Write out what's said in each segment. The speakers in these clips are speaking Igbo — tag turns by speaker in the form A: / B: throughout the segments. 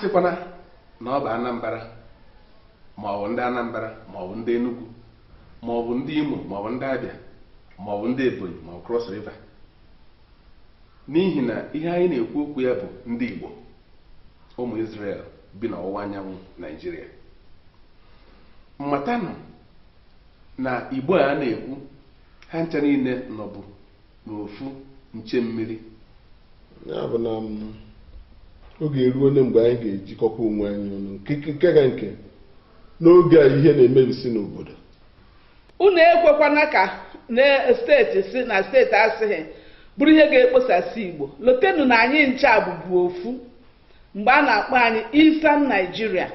A: Sịkwana na ọ bụ Anambra, ma ọ bụ ndị Anambra, ma ọ bụ ndị Enugu, ma ọ bụ ndị Imo, ma ọ bụ ndị Abịa, ma ọ bụ ndị Ebonyi, ma ọ bụ Cross River, n'ihi na ihe anyị na-ekwu okwu ya bụ ndị Igbo, ụmụ Israel bi n'ọwụwa anyanwụ Naijiria. Matanụ na Igbo a na-ekwu, ha ncha niile nọbụ n'ofu nche mmiri.
B: Ya bụ na oge eruole mgbe anyị ga-ejikọkwa onwe anyị ọnụ, nke ka nke n'oge a ihe na-emebisi n'obodo.
C: Unu ekwekwana ka na steeti si na steeti asịghị bụrụ ihe ga-ekposasị Igbo. Lotenu na anyị ncha bụbu ofu mgbe a na-akpọ anyị Eastern Nigeria,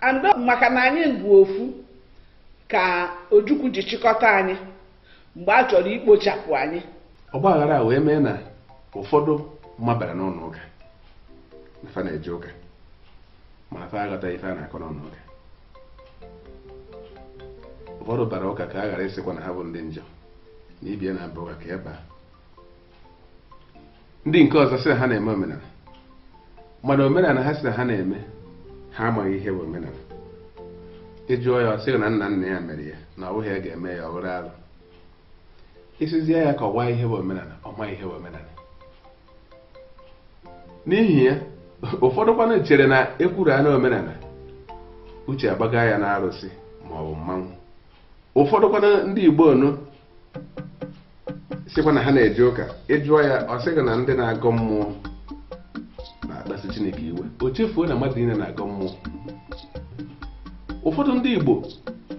C: and maka na anyị bụ ofu ka Ojukwu ji chịkọta anyị mgbe a chọrọ ikpochapụ anyị.
A: Ọgba aghara a wee mee na ụfọdụ mabara n'ụlọ ụka na fa na-eje ụka, mana fa aghọta ife a na-akọ n'ụlọ ụka. Ụfọdụ bara ụka ka a ghara ịsịkwa na ha bụ ndị njọ na ibie na-aba ụka ka ya baa. Ndị nke ọzọ sị na ha na-eme omenala, mana omenala ha sị na ha na-eme, ha amaghị ihe bụ omenala. Ịjụọ ya, ọ sịghị na nna nna ya mere ya, na ọ bụghị ya ga-eme ya, ọ bụrụ arụ. Isizie ya kọwaa ihe bụ omenala, ọ maghị ihe bụ omenala. N'ihi ya, ụfọdụ kwanụ chere na ekwuru a na omenala, uche agbaga ya na arụsị ma ọ bụ mmanwụ. Ụfọdụ kwanụ ndị Igbo onu sịkwa na ha na-eje ụka, ịjụọ ya, ọ sịghị na ndị na-agọ mmụọ na-akpasu Chineke iwe. O chefuo na mmadụ niile na-agọ mmụọ. Ụfọdụ ndị Igbo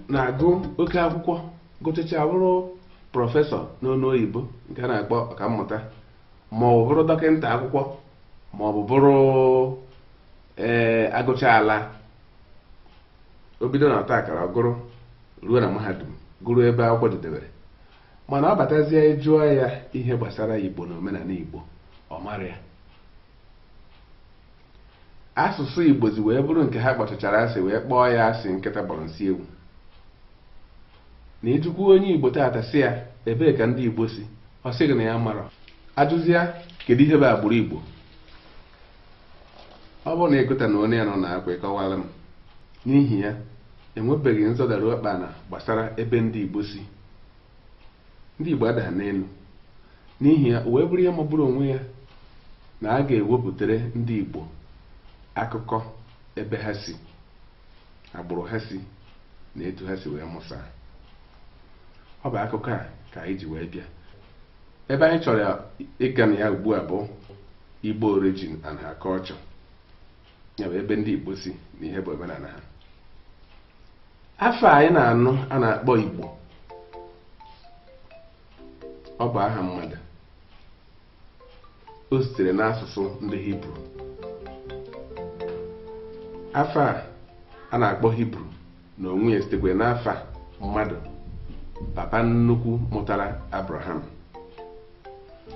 A: na-agụ oke akwụkwọ, gụchacha, bụrụ prọfesọ n'ọnụ oyibo nke a na-akpọ ọkammụta, ma ọ bụ bụrụ dọkịta akwụkwọ, ma ọ bụ bụrụ ee agụcha ala, o bido na ọta akara, ọ gụrụ ruo na mahadum, gụrụ ebe akwụkwọ didebere, mana ọ batazie, jụọ ya ihe gbasara Igbo na omenala Igbo, ọ mara ya. Asụsụ Igbo zi wee bụrụ nke ha kpọchachara asị, wee kpọọ ya asị nkịta gbọrọ nsị ewu. Na ịjụkwu onye Igbo taata, sị ya ebee ka ndị Igbo si, ọ sịghị na ya mara. Ajụzịa kedu ihe bụ agbụrụ Igbo, ọ bụrụ na ịgụta na onye ya nọ na akwa ịkọwara m. N'ihi ya, enwebeghị nzọdara ọkpana gbasara ebe ndị Igbo si. Ndị Igbo adaghị n'elu. N'ihi ya, o wee bụrụ ihe magburu onwe ya na a ga-ewepụtara ndị Igbo akụkọ ebe ha si, agbụrụ ha si, na etu ha si wee mụsaa. Ọ bụ akụkọ a ka anyị ji wee bịa. Ebe anyị chọrọ ịga na ya ugbu a bụ Igbo origin and her culture, ya bụ ebe ndị Igbo si na ihe bụ omenala ha. Afọ anyị na-anụ a na-akpọ Igbo, ọ bụ aha mmadụ. O sitere n'asụsụ ndị Hibru. Afọ a na-akpọ Hibru na onwe ya sitekwa n'afa mmadụ, papa nnukwu mụtara Abraham.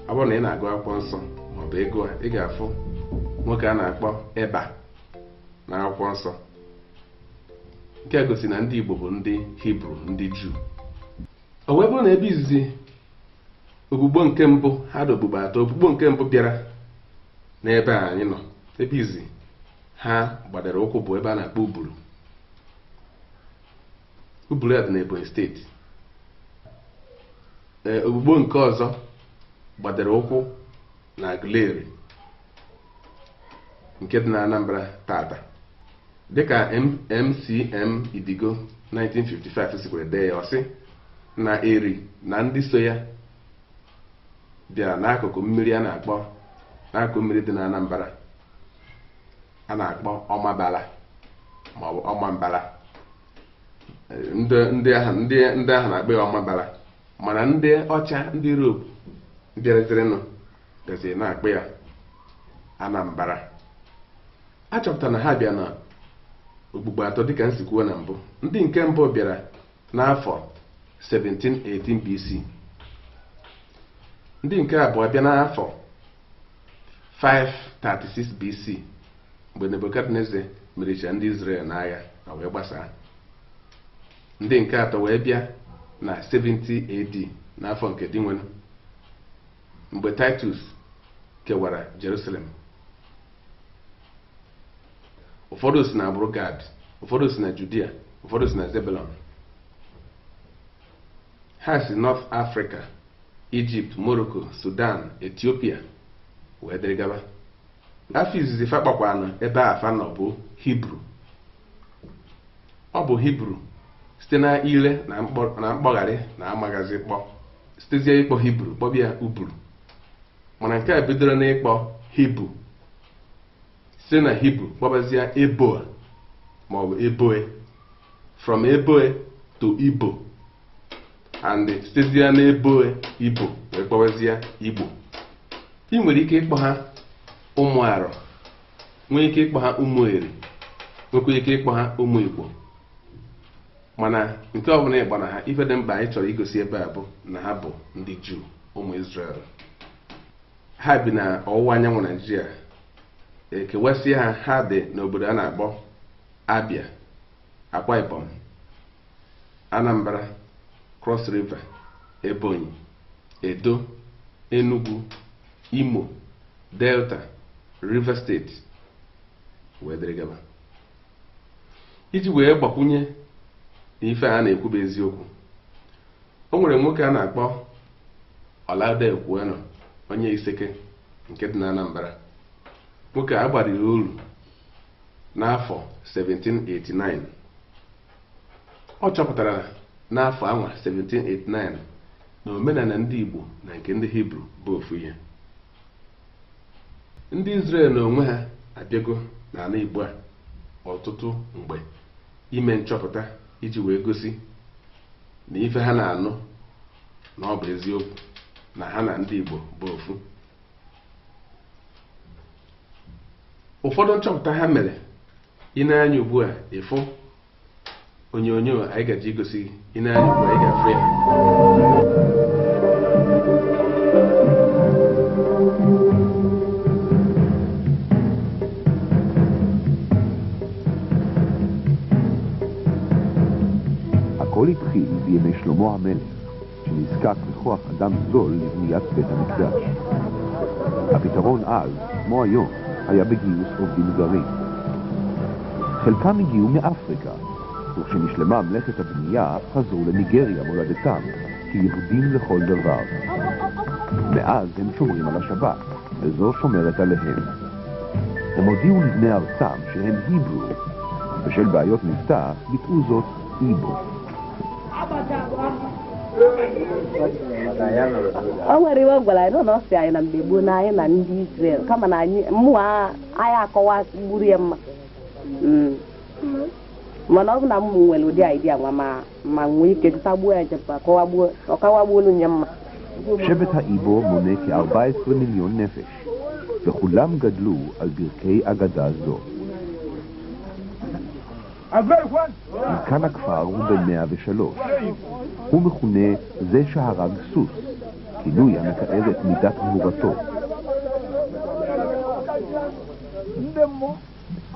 A: Ọ bụrụ na ị na-agụ akwụkwọ nsọ maọbụ ịgụ, ị ga-afụ nwoke a na-akpọ Eba na akwụkwọ nsọ. Nke a gosi na ndị Igbo bụ ndị Hibru, ndị Juu. O wee bụrụ na ebe izizi ogbugbo nke mbụ ha dị ogbugbo atọ. Ogbugbo nke mbụ bịara n'ebe a anyị nọ, ebe izi ha gbadara ụkwụ, bụ ebe a na-akpọ Uburu. Uburu a dị n'Ebonyi Steeti. Ee, ogbugbo nke ọzọ gbadara ụkwụ na Aguleri nke dị na Anambra tata, dịka MCM Idigo 1955 sikwara dee ya. Ọ sị na Eri na ndị so ya bịara n'akụkụ mmiri a na-akpọ, n'akụkụ mmiri dị na Anambra a na-akpọ Ọmabala maọbụ Ọmambala. Ndị ahụ na-akpọ ya Ọmabala, mana ndị ọcha, ndị Europe bịarazirinụ, bịaziri na-akpọ ya Anambra. A chọpụtara na ha bịa na ogbugbo atọ, dịka m si kwuo na mbụ. Ndị nke mbụ bịara n'afọ 1718 BC, ndị nke abụọ bịa n'afọ 536 BC, mgbe Nebukadneza merichara ndị Israel n'agha ma wee gbasaa. Ndị nke atọ wee bịa na 70 AD, n'afọ nke Dinwenụ, mgbe Titus kewara Jerusalem. Ụfọdụ si na agbụrụ Gad, ụfọdụ si na Judia, ụfọdụ si na Zebulọn. Ha si North Africa, Egypt, Morocco, Sudan, Ethiopia wee dịrị gaba. Afọ izizi fa kpakwana ebe a fa nọ bụ Hibru. Ọ bụ Hibru site na ire na mkpọgharị na amaghazi kpọ, sitezie ịkpọ Hibru kpọbịa Uburu. Mana nke a bidoro n'ịkpọ Hibu, site na Hibu kpọbazie Eboa maọbụ Eboe, from Eboe to Ibo, and sitezie na Eboe Ibo wee kpọbazie Igbo. Ị nwere ike ịkpọ ha ụmụ Arọ, nwee ike ịkpọ ha ụmụ Eri, nwekwa ike ịkpọ ha ụmụ Igbo. Mana nke ọbụla ịgba na ha, ife dị mkpa anyị chọrọ igosi ebe a bụ na ha bụ ndị Juu, ụmụ Israel. Ha bi na ọwụwa anyanwụ Naijiria. Ekewasịa ha, ha dị n'obodo a na-akpọ Abia, Akwa Ibom, Anambra, Cross River, Ebonyi, Edo, Enugu, Imo, Delta, Rivers Steeti wee dịrị gaba. Iji wee gbakwunye na ife a na-ekwu bụ eziokwu, o nwere nwoke a na-akpọ Olaudah Equiano, onye Iseke nke dị na Anambra. Nwoke a gbara ya olu n'afọ 1789. Ọ chọpụtara n'afọ anwa 1789 na omenala ndị Igbo na nke ndị Hibru bụ ofu ihe. Ndị Israel na onwe ha abịago n'ala Igbo a ọtụtụ mgbe ime nchọpụta iji wee gosi na ife ha na-anụ na ọ bụ eziokwu na ha na ndị Igbo bụ ofu. Ụfọdụ nchọpụta ha mere, ị na-anya ugbu a ịfụ onyonyo anyị gaji igosi gị, ị na-anya ugbu a ị ga-afụ ya.
D: הכל התחיל בימי שלמה המלך, שנזקק לכוח אדם זול לבניית בית המקדש. הפתרון אז, כמו היום, היה בגיוס עובדים זרים. חלקם הגיעו מאפריקה, וכשנשלמה מלאכת הבנייה חזרו לניגריה מולדתם, כיהודים לכל דבר. מאז הם שומרים על השבת, וזו שומרת עליהם. הם הודיעו לבני ארצם שהם היברו, בשל בעיות מבטא ביטאו זאת איבו.
E: O nwere iwe ọ gwara anyị na ọ sị anyị na mgbe gboo na anyị na ndị Israel kama na anyị mmụọ anyị akọwa gburu ya mma. Mana ọ bụ na m nwere ụdị idea nwa ma nwee ike jụtagbuo ya nchepụta ọkawagbuolu nye mma.
D: שבט האיבו מונה כ-14 מיליון נפש, וכולם גדלו על ברכי אגדה זו. זקן הכפר הוא בן 103. הוא מכונה זה שהרג סוס, כינוי המתאר את מידת גבורתו.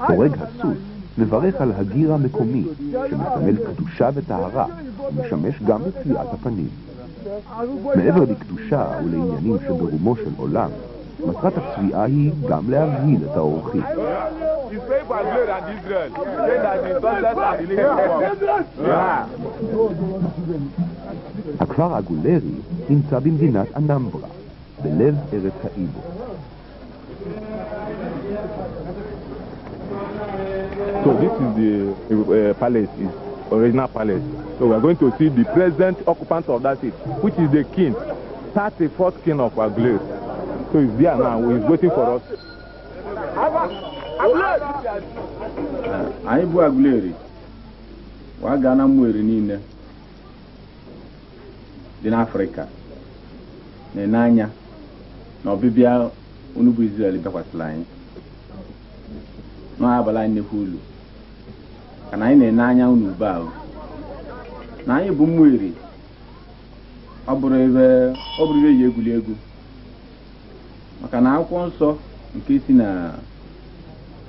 D: הורג הסוס מברך על הגיר המקומי, שמסמל קדושה וטהרה, ומשמש גם לצביעת הפנים. מעבר לקדושה ולעניינים שברומו של עולם, מטרת הצביעה היא גם להבהיל את האורחים. הכפר אגולרי נמצא במדינת אנמברה, בלב ארץ האיבו.
F: So this is the palace, is original palace. So we are going to see the present occupant of that seat, which is the king, 34th king of Aguleri. So he's there now, he's waiting for us.
G: Anyị bụ Aguleri, wa gaa na Mmụeri niile dị n'Afrịka na-ene anya na ọbịbịa unu bụ Israel bịakwasịrị anyị n'abalị anyị nnekwu ulu ka na anyị na-ene anya unu ube ahụ na anyị bụ Mmụeri. Ọ bụrụ ebe eji egwuri egwu maka na akwụkwọ nsọ nke si na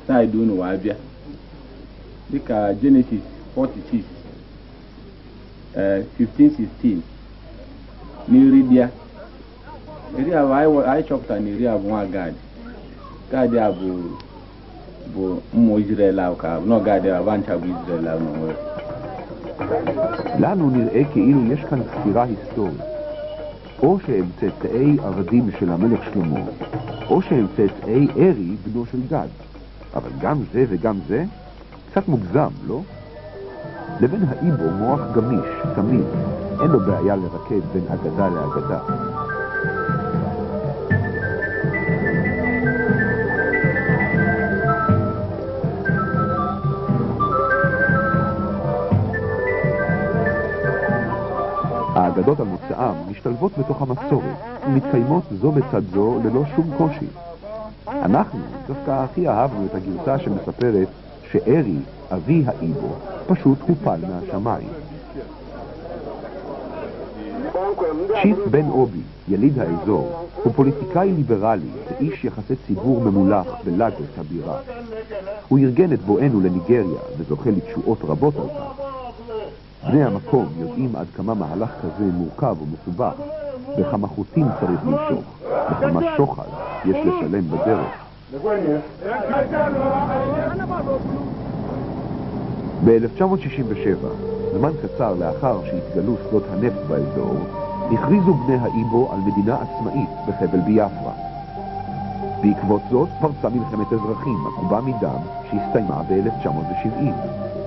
G: saịdị unu wee bịa dịka Genesis 46 15-16 n'iri dị ya iri abụọ anyị chọpụtara na iri abụọ nwa Gad. Gad a bụ Bụ ụmụ Israel ahụ ka na ọ ga-adị aba ncha bụ Israel ahụ n'onwe.
D: לנו נראה כאילו יש כאן סתירה היסטורית. או שהם צאצאי עבדים של המלך שלמה, או שהם צאצאי ארי, בנו של גד. אבל גם זה וגם זה? קצת מוגזם, לא? לבן האיבו מוח גמיש, תמיד. אין לו בעיה לרקד בין אגדה לאגדה. האגדות על מוצאם משתלבות בתוך המסורת ומתקיימות זו בצד זו ללא שום קושי. אנחנו דווקא הכי אהבנו את הגרסה שמספרת שארי, אבי האיבו, פשוט הופל מהשמיים. צ'יף בן אובי, יליד האזור, הוא פוליטיקאי ליברלי ואיש יחסי ציבור ממולח בלאגוס הבירה. הוא ארגן את בואנו לניגריה וזוכה לתשואות רבות על כך. בני המקום יודעים עד כמה מהלך כזה מורכב ומסובך, וכמה חוטים צריך למשוך, וכמה שוחד יש לשלם בדרך. ב-1967, זמן קצר לאחר שהתגלו שדות הנפט באזור, הכריזו בני האיבו על מדינה עצמאית בחבל ביאפרה. בעקבות זאת פרצה מלחמת אזרחים עקובה מדם שהסתיימה ב-1970,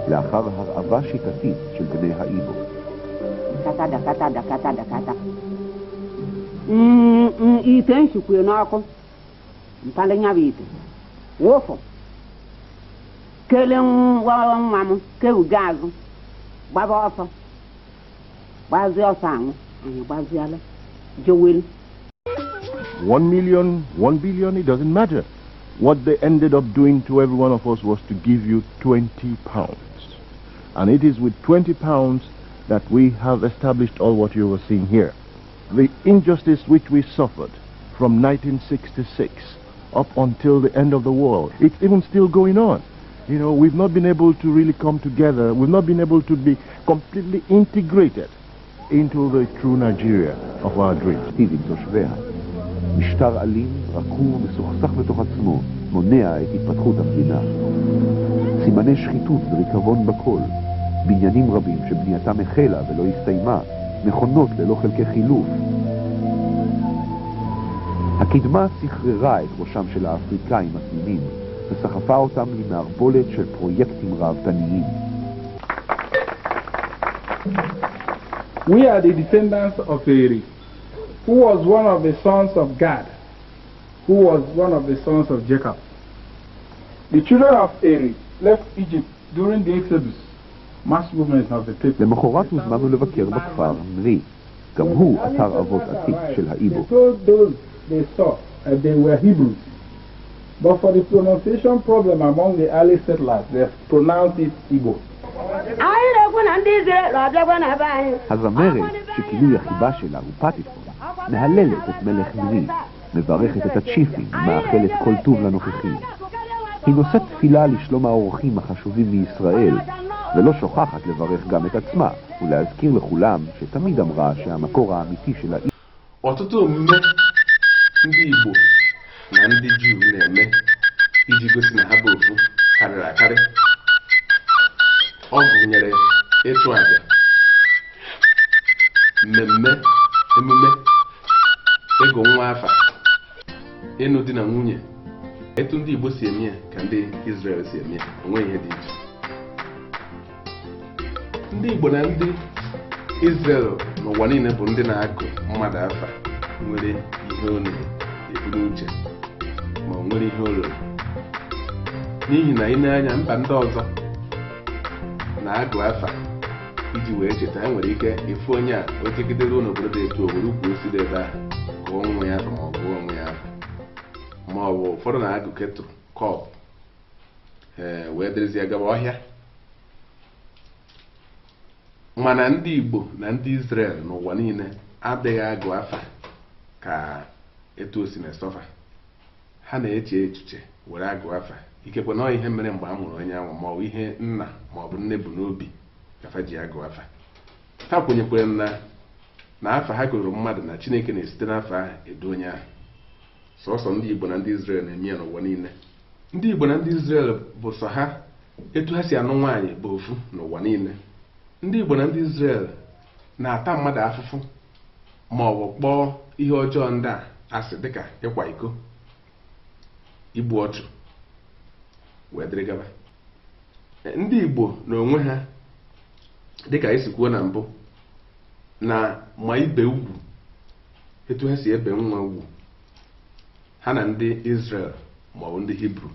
D: לאחר הרעבה שיטתית של בני האיבו.
E: Dakata, dakata, dakata, dakata. Ite nshikwe n'ọkụ mpali nya bụ ite wụfụ kele nwa nwa m kewuga azụ gbaba ọsọ gbazie ọsọ anwụ anyị gbaziala jowelu.
H: 1 million, 1 billion, it doesn't matter. What they ended up doing to every one of us was to give you £20. And it is with £20 that we have established all what you are seeing here. The injustice which we suffered from 1966 up until the end of the war, it's even still going on. We've not been able to really come together. We've not been able to be completely integrated into the true Nigeria of our dreams.
D: עם תושביה. משטר אלים, רקוב ומסוכסך בתוך עצמו, מונע את התפתחות המדינה. סימני שחיתות וריקבון בכל, בניינים רבים שבנייתם החלה ולא הסתיימה, מכונות ללא חלקי חילוף. הקדמה סחררה את ראשם של האפריקאים התמימים וסחפה אותם למערבולת של פרויקטים ראוותניים.
I: We are the descendants of Eri, who was one of the sons of Gad, who was one of the sons of Jacob. The children of Eri left Egypt during the Exodus, mass movement of the people.
D: למחרת הוזמנו לבקר בכפר נרי. גם הוא אתר אבות עתיק של האיבו.
I: They told those they saw that they were Hebrews. But for the pronunciation problem among the early settlers, they pronounced it Igbo.
E: Anyị na-ekwu na ndị Izrel abịakwa na be anyị.
D: הזמרת, שכינוי החיבה שלה הוא פטיפון, מהללת את מלך נרי, מברכת את הצ'יפים ומאחלת כל טוב לנוכחים. היא נושאת תפילה לשלום האורחים החשובים מישראל, ולא שוכחת לברך גם את עצמה, ולהזכיר לכולם שתמיד אמרה שהמקור האמיתי של האיש
A: Ọtụtụ omume ndị Igbo na ndị Juu na-eme iji gosi na ha bụ ofu karịrị akarị. Ọ gụnyere ịchụ àjà, mmemme, emume ịgụ nwa afa, ịnụ di na nwunye. Etu ndị Igbo si eme ya ka ndị Israel si eme ya, onweghị ihe dị iche. Ndị Igbo na ndị Israel n'ụwa niile bụ ndị na-agụ mmadụ afa nwere ihe ọ na-ebu n'uche ma ọ nwere ihe o ruru, n'ihi na ị na-anya mba ndị ọzọ na-agụ afa iji wee cheta. E nwere ike ịfụ onye a o jegide ruo n'obodo dị etu o were ukwu osi dị ebe ahụ gụọ onwe ya afa ma ọ gụọ onwe ya afa, ma ọ bụ ụfọdụ na-agụ kettle cup ee wee dịrịzie gaba ọhịa. Mana ndị Igbo na ndị Israel n'ụwa niile adịghị agụ afa ka etu o si na-esọfa. Ha na-eche echiche were agụ afa, ikekwe na ọ ihe mere mgbe a mụrụ onye ahụ, ma ọ bụ ihe nna ma ọ bụ nne bụ n'obi ka fa ji agụ afa. Ha kwenyekwere na afa ha gụrụ mmadụ na Chineke na-esite n'afọ ahụ edu onye ahụ. Sọsọ ndị Igbo na ndị Israel na-eme ya n'ụwa niile. Ndị Igbo na ndị Israel bụ sọ ha etu ha si anụ nwaanyị bụ ofu n'ụwa niile. Ndị Igbo na ndị Israel na-ata mmadụ afụfụ ma ọ bụ kpọọ ihe ọjọọ ndị a asị dịka ịkwa iko, igbu ọchụ wee dịrị gaba. Ndị Igbo na onwe ha, dịka esi kwuo na mbụ, na ma ibe ugwu etu ha si ebe nwa ugwu ha na ndị Israel ma ọ bụ ndị Hibru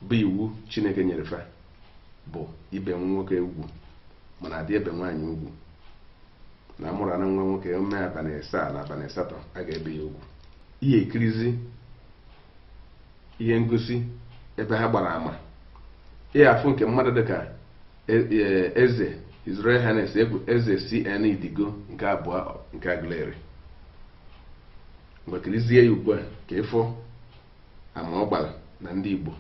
A: bụ iwu Chineke nyere fa bụ ibe nwoke ugwu mana adị ebe nwaanyị ugwu. Na amụrụ na nwa nwoke ome abalị 7 na abalị 8 a ga-ebe ya ugwu. Ihe ekirizi ihe ngosi ebe ha gbara ama ihe afụ nke mmadụ dịka eze His Royal Highness Eze CN Idigo nke abụọ nke Aguleri. Mgbe kirizie ya ugbu a ka ịfụ ama ọ gbara na ndị Igbo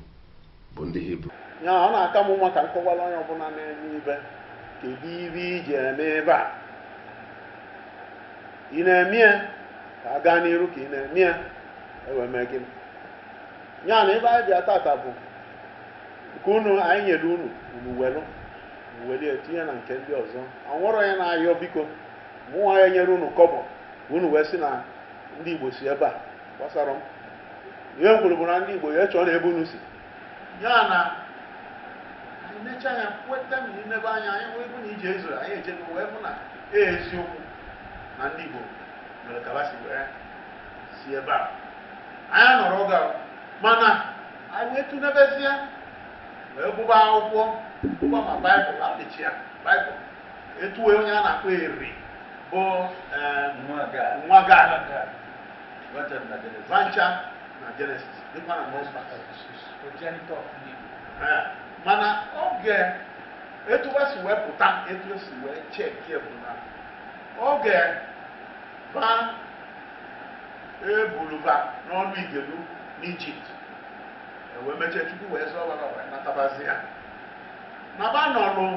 A: bụ ndị Hibru.
J: Ya ọ na-aka m mma ka m kọwara onye ọbụla na-eme ibe kedu ibe iji eme ebe a ị na-eme ya ka a gaa n'iru ka ị na-eme ya ewee mee gịnị. Ya na ebe anyị bịa tata bụ nke unu anyị nyere unu unu welụ welie tinye na nke ndị ọzọ. Anwụrụ onye na-ayọ biko mụnwa ya nyere unu kọbọ unu wee sị na ndị Igbo si ebe a gbasara m. Ihe m kwuru bụ na ndị Igbo ya chọọ na ebe unu si. Ya na anyị necha anya kweta m n'ebe anya anyị wee bụ na ije ezoro anyị ejego wee bụ na eziokwu na ndị Igbo mere ka ha si wee si ebe a. Anyị nọrọ oge mana anyị wee tụnebezie wee gụba akwụkwọ gụba ma Baịbụl adịchi ya Baịbụl etuwe onye a na-akpọ Eri bụ nwa Gad vancha na Genesis dịkwa na Numbers. Mana oge etu ha si wee pụta etu esi wee cheki bụ na oge ba ebuluba n'ọnụ igelu n'Ijipt wee mechie Chukwu wee zọọ ba wee natabazi ya na ba nọlụ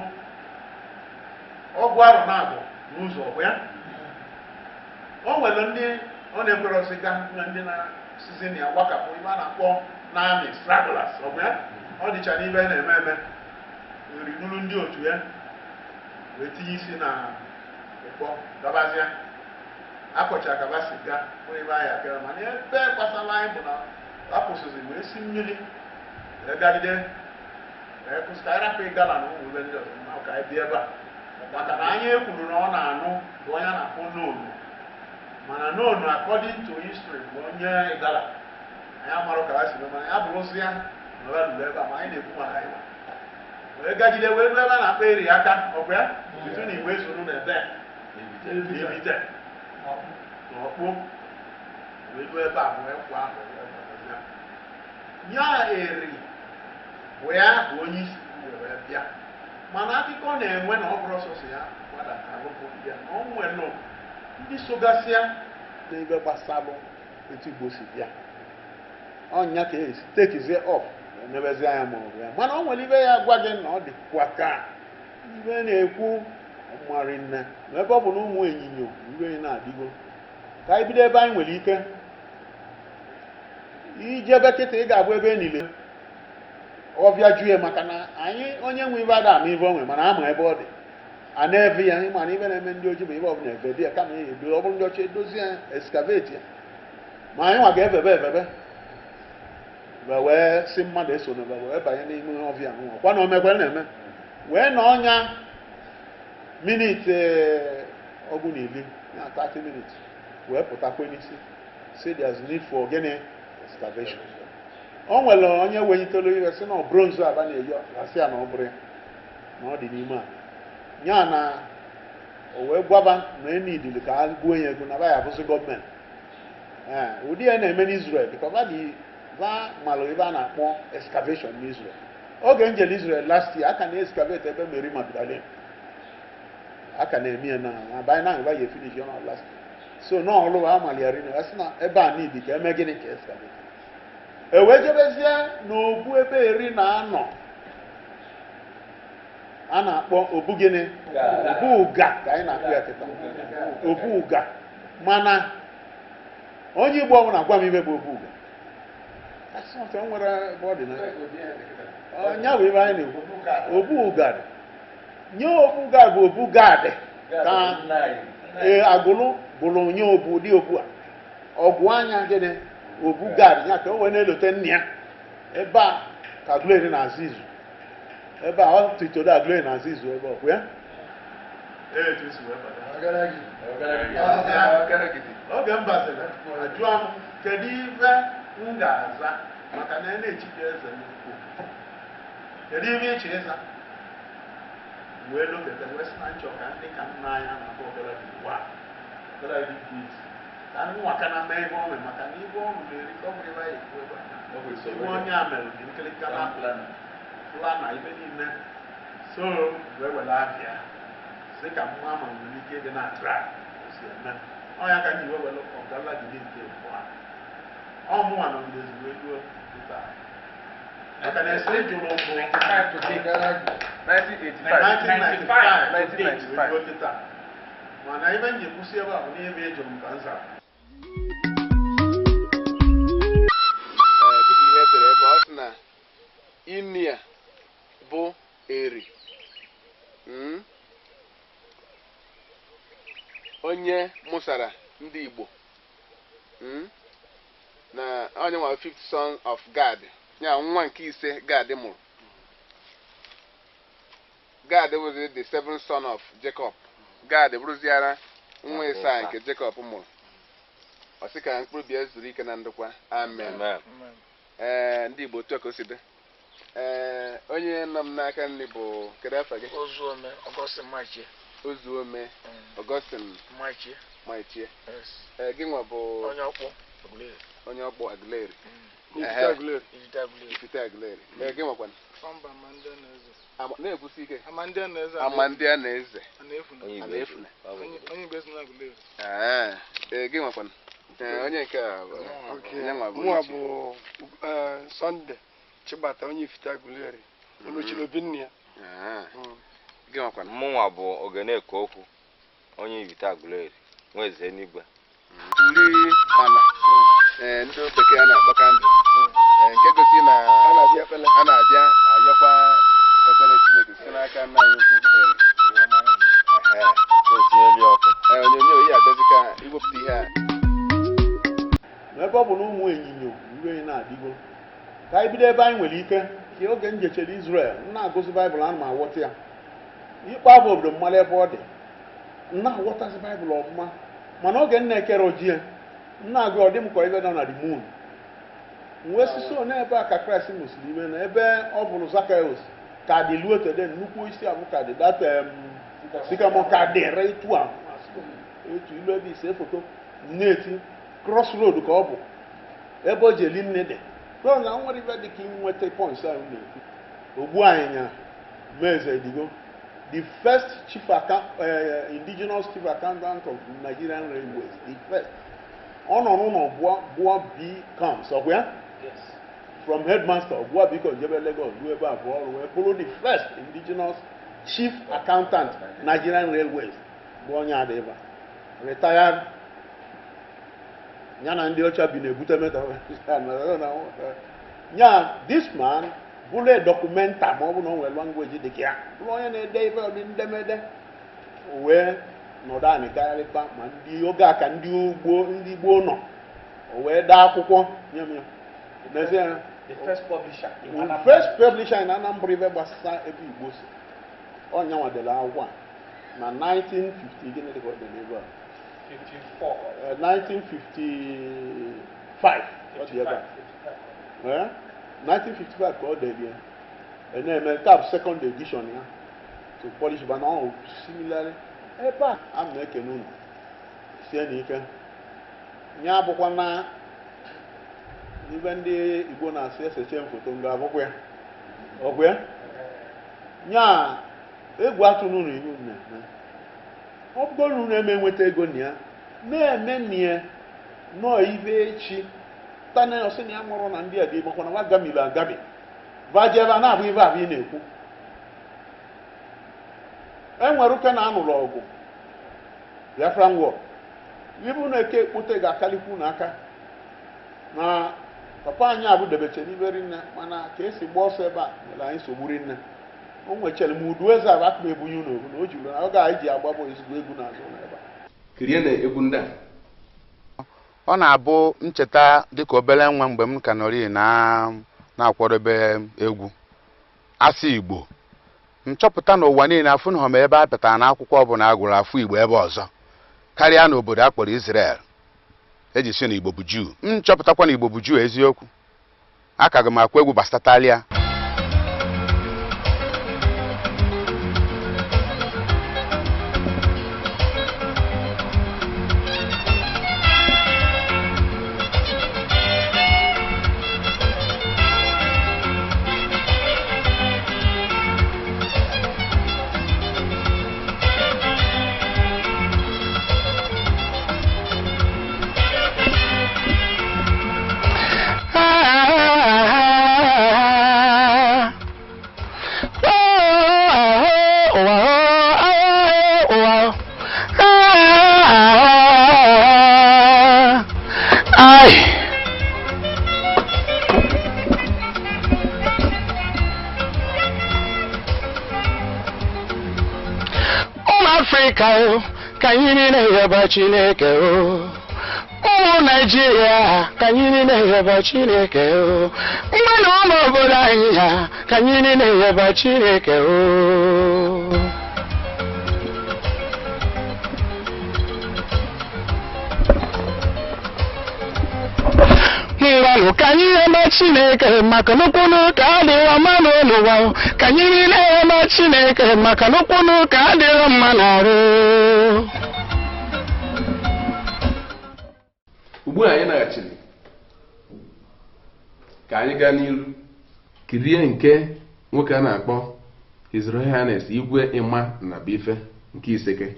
J: ọgụ arọ na abụọ n'ụzọ ọgụ ya. O nwere ndị ọ na-ekwerọsị ga na ndị na-sizi na ya gbakapụ ibe a na-akpọ naanị stragglers ọgụ ya. Ọ dịcha n'ibe na-eme eme rinuru ndị otu ya wee tinye isi na ụkpọ gabazịa akọcha gabasị ga onye ebe anyị akara. Mana ebe gbasara anyị bụ na akwụsịzi wee si mmiri wee gagide wee kwụsị ka anyị rapụ ịgala na ụmụ ebe ndị ọzọ na ka anyị bịa ebe a maka na anyị ekwuru na ọ na-anụ bụ onye a na-akpọ Nonu. Mana Nonu according to history bụ onye ịgala anyị amarụ ka ha si mee mana ya bụrụzi ya na ọ lụrụ ebe a ma anyị na-ekwu maka anyị wee gagide wee ruo ebe a na-akpọ Eri aka ọkwa ya bitu na igwe zuru na ebe ebite na ọkpụ wee ruo ebe a wee kwụ ahụ ya Eri bụ ya bụ onye isi wee bịa. Mana akụkọ na-enwe na ọ bụrụ sọsọ ya gbadatalụbụ ya na ọ nwere ndị sogasịa n'ebe gbasalụ etu Igbo si bịa ọnya ka esi tekizie ọf emebezi anya ma ọ bụ ya. Mana ọ nwere ibe ya gwa gị na ọ dịkwa ka ibe na-ekwu mmarị nne na ebe ọ bụ na ụmụ ịnyịnya iwe na-adịgo ka anyị bido ebe anyị nwere ike ijebe kịta ị ga-abụ ebe niile ọbịa ju ya maka na anyị onye nwe ibe ada ama ibe onwe mana ama ebe ọ dị a na-eve ya mana ibe na-eme ndị ojii bụ ibe ọbụla eve dị ya kama ya edo ọ bụrụ ndị ọcha edozi ya excavate ya ma anyị nwa ga-evebe evebe wee si mmadụ eso na wee banye n'ime ọbịa nwa kwa na omekwe na-eme wee na ọnya minit 20 ya 30 minutes wee pụtakwa n'isi si there's need for gịnị excavation. O nwere onye wenyitelu ihe si na bronze aba na-eyi asị ya na ọ bụrụ ya na ọ dị n'ime a ya na o wee gwaba na enidili ka a gbuo ya ego na ba ya abụzi gọọmenti. Ụdị ya na-eme n'Israel because va malụ ebe a na-akpọ excavation n'Israel. Oge njel Israel last year aka na-excavate ebe Mary Magdalene aka na-eme ya na abanye na ebe ya finish ya na last year. So na ọlụ amaliari na asị na ebe a n'idi ka eme gịnị ka excavate e wee jebezie n'obu ebe eri na anọ a na-akpọ obu gịnị obu ụga ka anyị na-akpọ ya kịta obu ụga. Mana onye Igbo ọbụla gwa m ibe bụ obu ụga Asọmpi nwere ebe ọ dị na nya bụ ebe anyị na-ekwu obu gad nye obu gad bụ obu gad ka ee agụlụ bụrụ nye obu dị obu a ọgụ anya gịnị obu gad ya ka o wee na-elote nna ya ebe a ka Aguleri na-azụ izu ebe a ọ tụtoro Aguleri na-azụ izu ebe ọ bụ ya. Oge m baziri ajụọ m kedu ife m ga-aza maka na na-echike eze n'ukwu kedu ife ịchọ ịza wee loketa wee sị na nchọ ka ndị ka nna anya na-akpọ ka nwa ka na mee ebe ọ mere maka na ibe ọ mere ka ọ bụrụ ebe anyị ekwu ebe a ibe onye a mere dị nkịlịka na plana ibe niile so wee were afịa sị ka mma ma nwere ike ịdị na trak si eme ọnya ka anyị wee were ọgalagide nke abụọ ọ mụnwa nọ ndezi wee ruo ebe a maka na ese jụrụ mbụ 1995 ruo kịta mana ebe m ji kwụsị ebe a bụ n'ebe ị jụrụ m ka m zara.
A: Dịka ihe edere ebe ọ sị na ini a bụ Eri, onye mụsara ndị Igbo, na onye nwa fifth son of Gad, ya nwa nke ise Gad mụrụ. Gad bụzi the seventh son of Jacob. Gad bụrụziara nwa ịsaa nke Jacob mụrụ. Ọ sị ka mkpụrụ bịa zuru ike na ndokwa. Amen. Ee, ndị Igbo otu a ka o si dị. Ee, onye nọ m n'aka nri bụ kedu afa gị?
K: Ozuome Augustine Machie.
A: Ozuome Augustine
K: Machie.
A: Machie.
K: Yes.
A: Ee, gị nwa bụ
K: onye ọkpọ Aguleri.
A: Onye ọkpọ Aguleri.
B: Ifite Aguleri.
K: Ifite Aguleri.
A: Ifite Aguleri. Ee, gị nwakwana?
I: Sọmba Amandịanaeze.
A: Na-ekwusi ike.
I: Amandịanaeze.
A: Amandịanaeze.
I: Ana-efuna.
A: Ana-efuna.
I: Onye Igbo esi na Aguleri.
A: Ee, gị nwakwana? Ee, onye nke a bụ onye nwa bụ
L: Mụnwa bụ Sọnde Chibata onye Ifite Aguleri. Olochiri obi nne ya.
A: Gị nwakwana?
M: Mụnwa bụ Ogeneko Okwu onye Ifite Aguleri, nwa eze n'igwe.
A: Uri ana ndị bekee a na-akpọ kandụl nke gosi na a na-abịa ayọkwa ebere Chineke site n'aka nna anyị ukwu Eri. Onyonyo ya abịazi ka iwepụta ihe a.
J: Ebe ọ bụ na ụmụ ịnyịnya uru anyị na-adịgo ka anyị bido ebe anyị nwere ike ka oge m jechere Israel m na-agụzi Baịbụl ana m aghọta ya ikpe abụ obodo mmadụ ebe ọ dị m na-aghọtazi Baịbụl ọfụma mana oge m na-ekere ojie m na-agụ ọ dị m ka ebe nọ na the moon wee sisi one ebe a ka Kraịst mụsịrị ime na ebe ọ bụrụ Zakaeus ka dị luo tede nnukwu isi abụ ka dị dat sikamọ ka dị etu a etu ilu ebe ise foto na-eti crossroad ka ọ bụ ebe o ji eli nne dị ruo na nwere ibe dị ka inweta points ahụ na-ekwu ogbu anyịnya Meze Edigo, the first chief account, indigenous chief accountant of Nigerian Railways, the first. Ọ nọ n'ụlọ bụọ B-coms, ọkwa ya?
K: Yes.
J: From headmaster bụọ B-com jebe Lagos ruo ebe abụọ ọrụ wee bụrụ the first indigenous chief accountant Nigerian Railways bụ onye adịba retired. Ya na ndị ọcha bi na-ebute meta ya. This man bụrụ a documenta ma ọ bụ na o nwere language dị ka ya bụrụ onye na-ede ife ọdị ndemede wee nọdụ anị gagharịkpa ma ndị oge a ka ndị ugbo ndị gboo nọ o wee dee akwụkwọ nye m ya. N'ezie,
K: The first publisher in
J: the
K: Anambra.
J: first publisher in Anambra ife gbasara ebe Igbo si ọ nyanwadere akwụkwọ a na 1950 gịnị dị ka ọ dị n'ebe a
K: 54.
J: 1955 ọ dị ebe a. 1955 ka ọ dere ya na-eme nke a bụ second edition ya to polish mana ọ similarly ebe a a na-ekene unu sie n'ike ya abụkwa na ibe ndị Igbo na-asị eseche m foto nga abụkwa ya ọkwa ya nya egwu atụrụ unu ihu na-eme ọ bụgoro unu eme nweta ego na ya na-eme na ya nọọ ibe echi tana ọsị na ya mụrụ na ndị a dị makwa na wagamiri agabi vaje ebe a na-abụ ibe abụ ị na-ekwu e nwere ụka na anụrụ ọgụ Biafran War ibu na-eke ekpote ga-akalikwu n'aka na Papa anyị abụdebeche n'ibe rinne, mana ka esi gba ọsọ ebe a nwere anyị nsogbu rinne. O nwechere m udu eze ahụ akụ m ebunye unu obu na o juru na oge anyị ji agbabọ ezigbo egwu n'azụ ụlọ ebe a.
A: Kirie na egwu ndị a.
M: Ọ na-abụ ncheta dịka obere nwa mgbe m ka nọrị na-akwadobe egwu asị Igbo, nchọpụta n'ụwa niile afụnụghọ m ebe a pịtara n'akwụkwọ ọbụla a gụrụ afụ Igbo ebe ọzọ karịa n'obodo a kpọrọ Israel eji si na Igbo bụ Juu. Nchọpụtakwa na Igbo bụ Juu eziokwu, akaghị m akwa egwu gbasatalia.
N: Ka anyị niile yọba Chineke o, ụmụ Naịjirịa, ka anyị niile yọba Chineke o, mmanụ ụmụ obodo anyị ha, ka anyị niile yọba Chineke o. Ngwanụ ka anyị yọba Chineke maka n'okwu n'ụka adịrọ mma n'ụwa, ka anyị niile yọba Chineke maka n'okwu n'ụka adịrọ mma n'arụ.
A: Ugbu a anyị naghachiri ka anyị gaa n'iru kirie nke nwoke a na-akpọ His Royal Highness Igwe Ịma Nnabuife nke Iseke.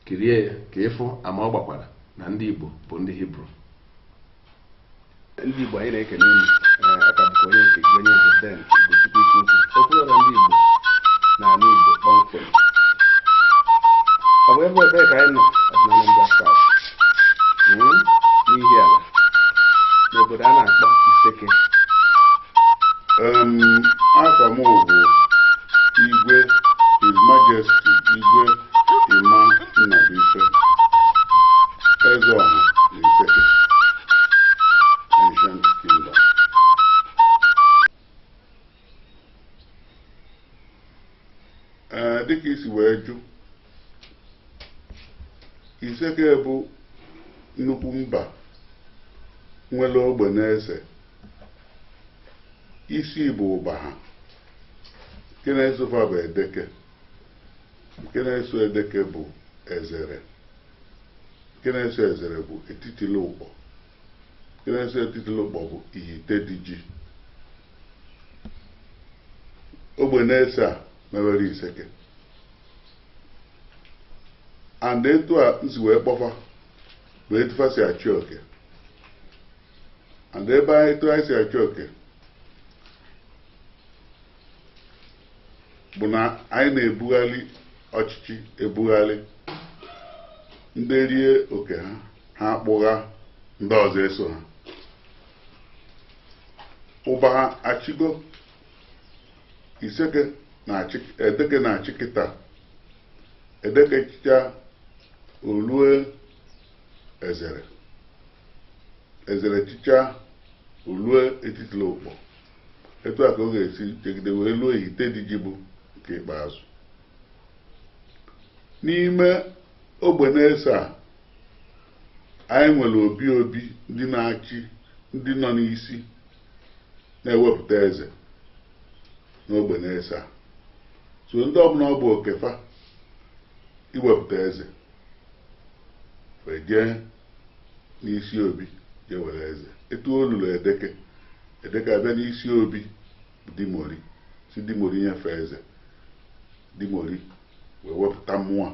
A: Kirie ya ka ịfụ ama ọ gbakwara na ndị Igbo bụ ndị Hibru. Ndị Igbo anyị na-ekele unu. Aka bụkwa onye nke gị, onye nke Ben Ugochukwu Ikeokwu, okwuluọra ndị Igbo na ala Igbo kpọmkwem. Ọ bụ ebe ebee ka anyị nọ? Ọ bụ na Anambra South, n'ihi ala n'obodo a na-akpọ Iseke.
O: Afọ m bụ Igwe His Majesty Igwe Ịma Nnabuife, Eze Ọha na Iseke Ancient Kingdom. Ee, dịka isi wee jụ, Iseke bụ nnukwu mba nwere ogbe na-ese. Isi bụ ụba ha, nke na-esofa bụ Edeke, nke na-eso Edeke bụ Ezere, nke na-eso Ezere bụ Etitilụkpọ, nke na-eso Etitilụkpọ bụ Ihite-Diji. Ogbe na-ese a mewere Iseke. And etu a nsi wee kpọfa bụ etu fa si achị oke. And ebe etu anyị si achị oke bụ na anyị na-ebugharị ọchịchị ebugharị. Ndị rie oke ha, ha akpụgha, ndị ọzọ eso ha. Ụba ha achịgo. Iseke na-achị, Edeke na-achị kịta. Edeke chịcha olue Ezere, Ezere chịcha olue Etitilụkpọ. Etu a ka ọ ga-esi jegide wee lụọ Ihite-Diji bụ nke ikpeazụ. N'ime ogbe na-ese a, anyị nwere obi obi ndị na-achị, ndị nọ n'isi na-ewepụta eze n'ogbe na-ese a. So ndị ọbụla ọ bụ okefa iwepụta eze wee jee n'isi obi jee were eze. Etu o luru Edeke, Edeke abịa n'isi obi Dimori, si Dimori nyefee eze. Dimori wee wepụta mmụọ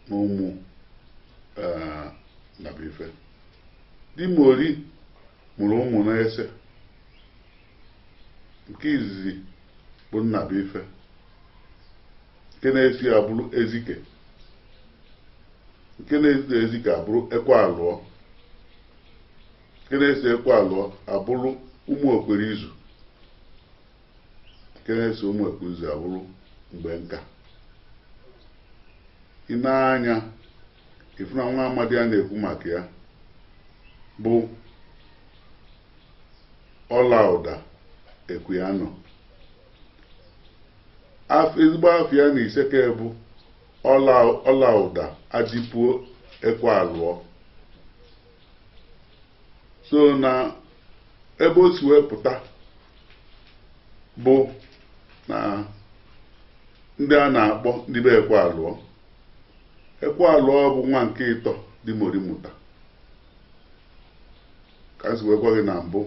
O: na ụmụ Nnabuife. Dimori mụrụ ụmụ na-ese. Nke izizi bụ Nnabuife, nke na-esi abụrụ Ezike, nke na-eso Ezike abụrụ Ekwe Alụọ, Nke na-eso ekwe alụọ abụrụ ụmụ okwere izu. Nke na-eso ụmụ okwere izu abụrụ mgbe nka. I na-anya ifu na nwa amadi a na-ekwu maka ya bụ ọla ụda Equiano. Ezigbo afọ ya na iseke bụ ọla ụda adịpuo ekwe alụọ. So na ebe o si wee pụta bụ na ndị a na-akpọ ndị be ekwe alụọ. Ekwe alụọ bụ nwa nke ịtọ dị mori mụta. Ka m si wee gwa gị na mbụ,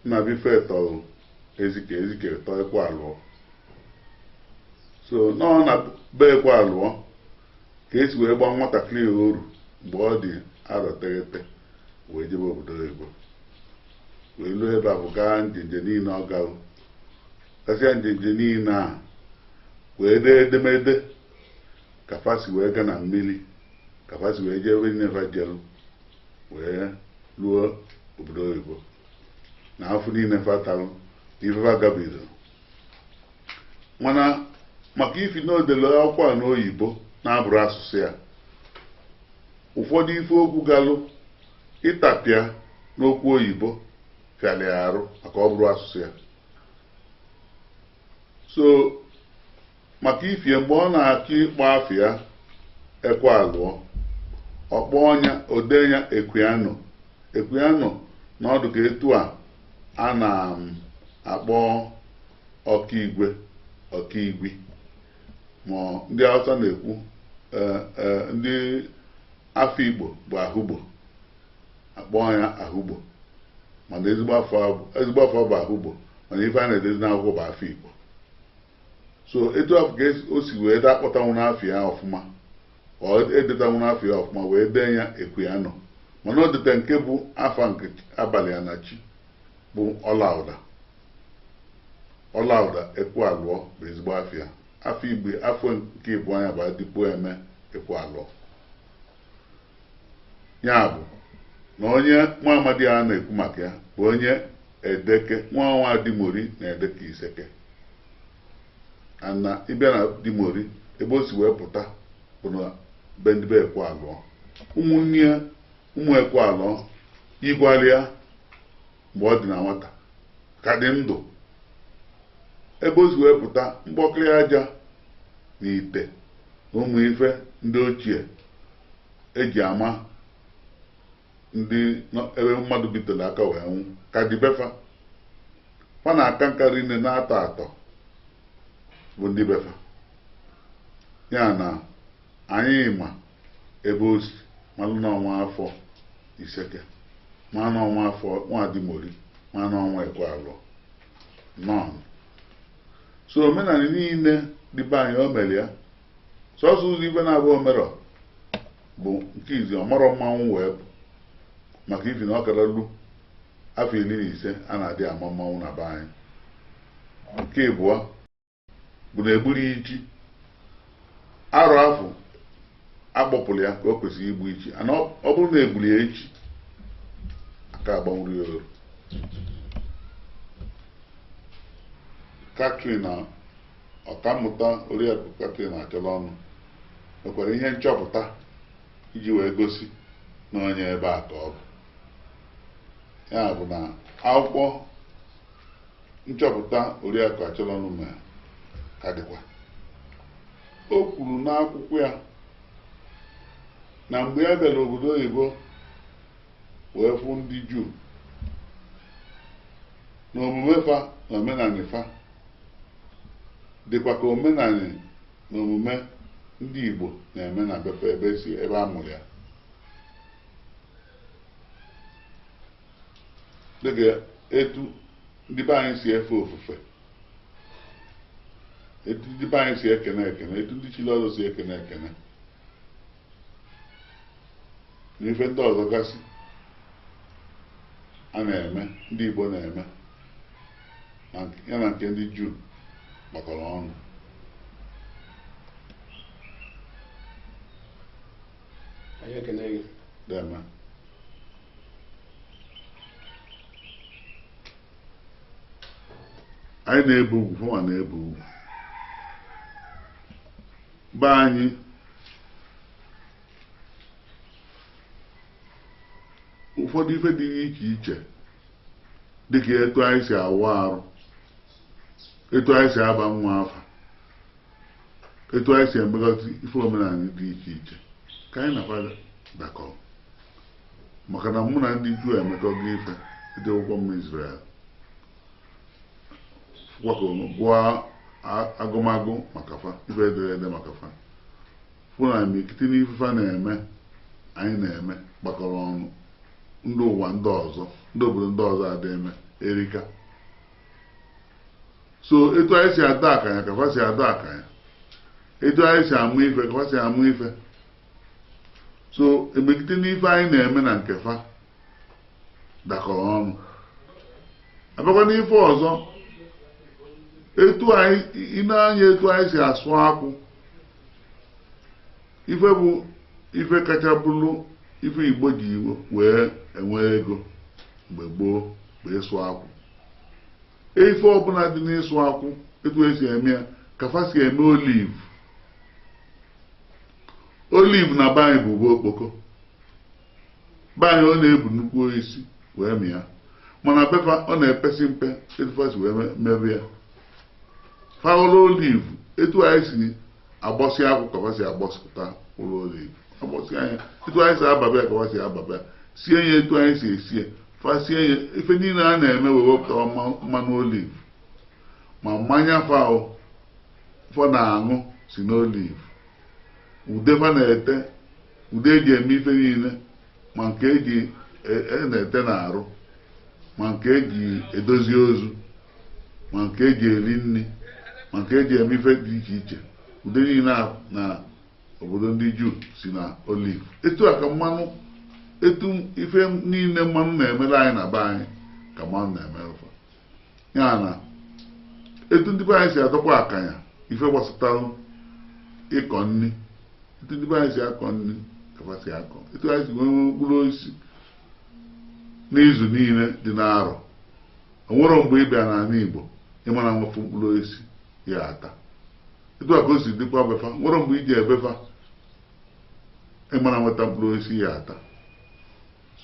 O: nna bife tọrọ ezike ezike tọọ ekwe alụọ. So nọ na be ekwe alụọ ka esi wee gbaa nwatakịrị oru mgbe ọ dị arọ teghete wee jebe obodo oyibo. Wee luo ebe a bụ gaa njenje niile ọ garụ. Gasịa njenje niile a wee dee edemede ka fa si wee gaa na mmiri, ka fa si wee jee ebe niile fa jeru wee luo obodo oyibo. Na afọ niile fa tarụ na ife fa gabidoro. Mana maka ifi na odele akwụkwọ a n'oyibo na-abụrụ asụsụ ya, ụfọdụ ife okwu galụ ịtapịa n'okwu oyibo fịara ya arụ maka ọ bụrụ asụsụ ya. So maka ifie mgbe ọ na-achọ ịkpọ afọ ya ekwe alụọ, ọkpọ ọnya odee ya Equiano. Equiano na ọdụ ka etu a a na-akpọ ọkaigwe ọkaigwe ma ndị Hausa na-ekwu ndị afọ Igbo bụ ahụgbo, akpọ ya ahụgbo, mana ezigbo afọ bụ ahụgbo, mana ife a na-edezi n'akwụkwọ bụ afọ Igbo. So etu afọ ka o si wee daa akpọtanwu n'afọ ya ọfụma, ọ edetanwu n'afọ ya ọfụma wee dee ya Equiano. Mana o dete nke bụ afa nke abalị ya na chi bụ ọla ụda. Ọla ụda ekwe alụọ bụ ezigbo afọ ya. Afọ Igbo afọ nke ịbụ anya bụ adịpuo eme ekwe alụọ. Ya bụ na onye nwa amadi a na-ekwu maka ya bụ onye Edeke, nwa nwa Dimori na Edeke Iseke. Na ịbịa na Dimori ebe o si wee pụta bụ na be ndị be ekwe alụọ. Ụmụnne ya ụmụ ekwe alụọ igwalịa mgbe ọ dị na nwata ka dị ndụ. Ebe o si wee pụta mkpọkịrị aja na ite na ụmụ ife ndị ochie eji ama ndị ebe mmadụ bitere aka wee nwụ ka dị befa. Fa na-aka nkarị nne na-atọ atọ bụ ndị befa. Ya na anyị ma ebe o si malụ n'ọnwa afọ Iseke, ma n'ọnwa afọ nwa Dimori, ma n'ọnwa ekwe alụọ nọn. So omenala niile dị be anyị o mere ya. Sọsọ ụzọ ife na-abụ omerọ bụ nke izi ọmarọ mmanwụ wee bụ maka ifi na ọ kara lu afọ 15 a na-adị ama mmanwụ na be anyị. Nke ịbụọ bụ na egburu ichi arọ afọ akpọpụrụ ya ka o kwesịrị igbu ichi, ana ọ bụrụ na egburu ya echi aka agbanwuru ya oru. Catherine ọkammụta Oriakụ Catherine Acholonu nwekwara ihe nchọpụta iji wee gosi na onye ebe a ka ọ bụ. Ya bụ na akwụkwọ nchọpụta Oriakụ Acholonu mere ka dịkwa. O kwuru n'akwụkwọ ya na mgbe ya bịara obodo oyibo wee fụ ndị Juu na omume fa na omenala fa dịkwa ka omenala na omume ndị Igbo na-eme na befe ebe si ebe a mụrụ ya. Dịka etu ndị be anyị si efe ofufe, etu ndị be anyị si ekene ekene, etu ndị chili ọzọ si ekene ekene, na ife ndị ọzọ gasị a na-eme ndị Igbo na-eme ya na nke ndị Juu gbakọrọ ọnụ.
L: Anyị ekene gị.
O: Deme. Anyị na-ebe ugwu, fọnwa na-ebe ugwu. Be anyị ụfọdụ ife dị iche iche dịka etu anyị si awụ arụ, etu anyị si aba nwa afa, etu anyị si emegasị ife omenala dị iche iche ka anyị na-akwa dakọrọ. Maka na mụ na ndị Juu emekọgo ife dị ụgwọ m Israel gụọ agụmagụ maka fa, ife ederede maka fa, fụ na mikiti n'ife fa na-eme anyị na-eme gbakọrọ ọnụ. Ndị ụwa ndị ọzọ, ndị obodo ndị ọzọ adị eme erika. So etu anyị si ada akanya ka fa si ada akanya, etu anyị si amụ ife ka fa si amụ ife. So emegide n'ife anyị na-eme na nke fa dakọrọ ọnụ. Abịakwa n'ife ọzọ, etu anyị ịna-anya etu anyị si asụ akwụ, ife bụ ife kacha bụrụ ife Igbo ji wee enwe ego mgbe gboo bụ ịsụ akwụ. Ife ọbụla dị n'ịsụ akwụ, etu esi eme ya ka fa si eme olive. Olive na be anyị bụ ube okpoko. Be anyị ọ na-ebu nnukwu osisi wee mịa, mana befa ọ na-epesi mpe etu fa si wee mebe ya. Faụlụ olive etu anyị si agbọsị akwụ ka fa si agbọsịpụta ụlọ olive, agbọsị anya etu anyị si ababa ya ka fa si ababa ya, sie ya etu anyị si esi ya, fa sie ya ife niile a na-eme wee wepụta mmanụ olive. Ma mmanya fa na-aṅụ si n'olive, ude fa na-ete, ude eji eme ife niile, ma nke eji na-ete n'arụ, ma nke eji edozi ozu, ma nke eji eri nri, ma nke eji eme ife dị iche iche, ude niile na obodo ndị Juu si na olive. Etu a ka mmanụ, etu ife niile mmanụ na-emere anyị na be anyị ka mmanụ na-emere fa. Ya na etu ndị be anyị si adọkwa akanya ife gbasatara ịkọ nri, etu ndị be anyị si akọ nri ka fa si akọ, etu anyị si nwee mkpụrụ osisi n'izu niile dị n'arọ. O nwere mgbe ị bịa n'ala Igbo ịmara nwefu mkpụrụ osisi ya ata. Etu a ka o si dịkwa befa, nwere mgbe iji ebefa ịmara nweta mkpụrụ osisi ya ata.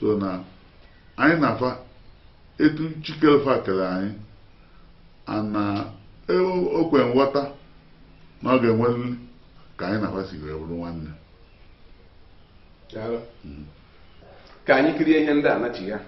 O: So na anyị na-afa etu chikefa kere anyị, ana okwe nghọta na ọ ga-enwerịrị ka anyị na-afa si wee bụrụ nwanne.
A: Ka anyị kirie ihe ndị a nachi ya.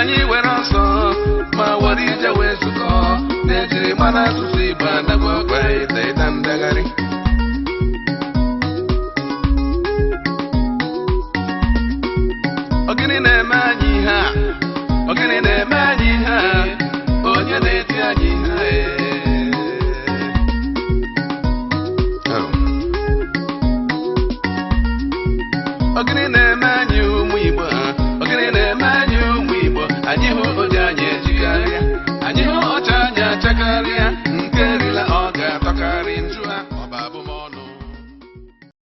A: Anyị were ọsọ ma were ije wee zukọ na-ejiri mara asụsụ Igbo adago ọkpa ịta ịta ndagharị. Ọ gịnị na-eme anyị ihe a? Ọ gịnị na-eme anyị ihe a? Onye na-eti anyị ihe a? Ọ gịnị na